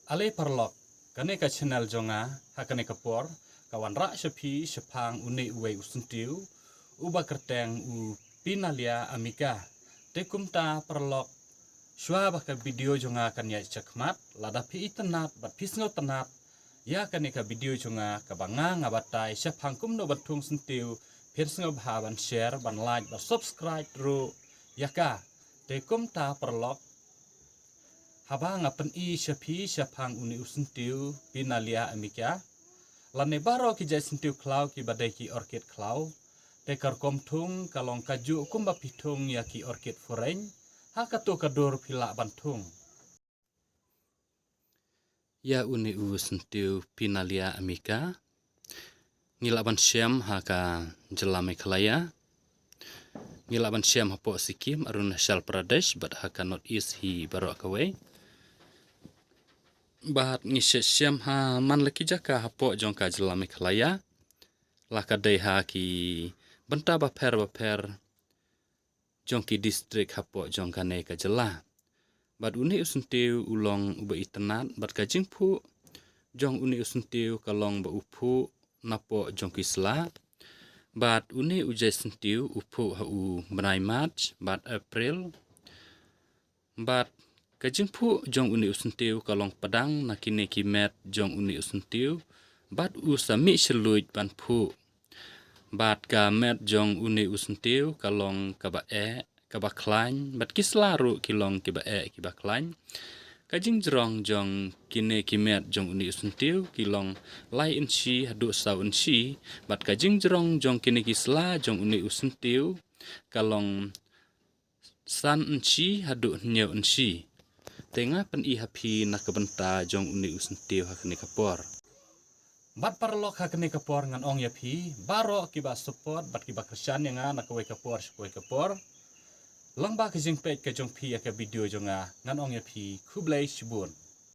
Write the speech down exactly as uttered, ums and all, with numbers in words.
Ale paralok, kane ka channel jong nga ha kane ka por ka wanrah sha phi shaphang une uwei u syntiew uba kyrteng u Pinalia amica. Te kumta paralok, shuwa ba ka video jong nga kan ïaid shakhmat, lada phi itynnad bad phi sngewtynnad ïa kane ka video jong nga, kaba nga nga batai shaphang kumno ban thung syntiew, phin sngewbha ban share, ban like, ban subscribe ruh ïa ka. Te kumta paralok, haba nga pyni sha phi shaphang une u syntiew Pinalia amica, lane baroh ki jait syntiew khlaw kiba dei ki orchid khlaw, te ka rukom thung ka long kajuh kumba phi thung ïa ki orchid foreign, ha kato ka dur phi lah ban thung. Ïa une u syntiew Pinalia amica ngi lah ban shem ha ka jylla Meghalaya. Ngi lah ban shem hapoh Sikkim, Arunachal Pradesh bad ha ka North East hi baroh kawei. Bad ngi shet shem ha man la ki jaka hapoh jong ka jylla Meghalaya, la ka dei ha ki bynta bapher bapher jong ki district hapoh jong kane ka jylla. Bad une u syntiew u long uba itynnad, bad ka jingphuh jong une u syntiew ka long ba u phuh napoh jong ki sla. Bad une u jait syntiew u phuh ha u bnai March bad April. Bad ka jingphuh jong une u syntiew ka long pdang na kine ki met jong une u syntiew, bad u sa mih shluit ban phuh. Bad ka met jong une u syntiew ka long kaba eh, kaba khlaiñ, bad ki sla ruh ki long kiba eh, kiba khlaiñ. Ka jingjrong jong kine ki met jong une u syntiew ki long lai inshi haduh saw inshi, bad ka jingjrong jong kine ki sla jong une u syntiew ka long san inshi haduh hynñiew inshi. Te nga pyni ha phi na ka bynta jong une u syntiew ha kane ka por. Bad paralok, ha kane ka por ngan ong ïa phi baroh kiba support bad kiba kyrshan ïa nga na kawei ka por sha kawei ka por, lyngba ka jingpeit ka jong phi ïa ka video jong nga, ngan ong ïa phi khublei shibun.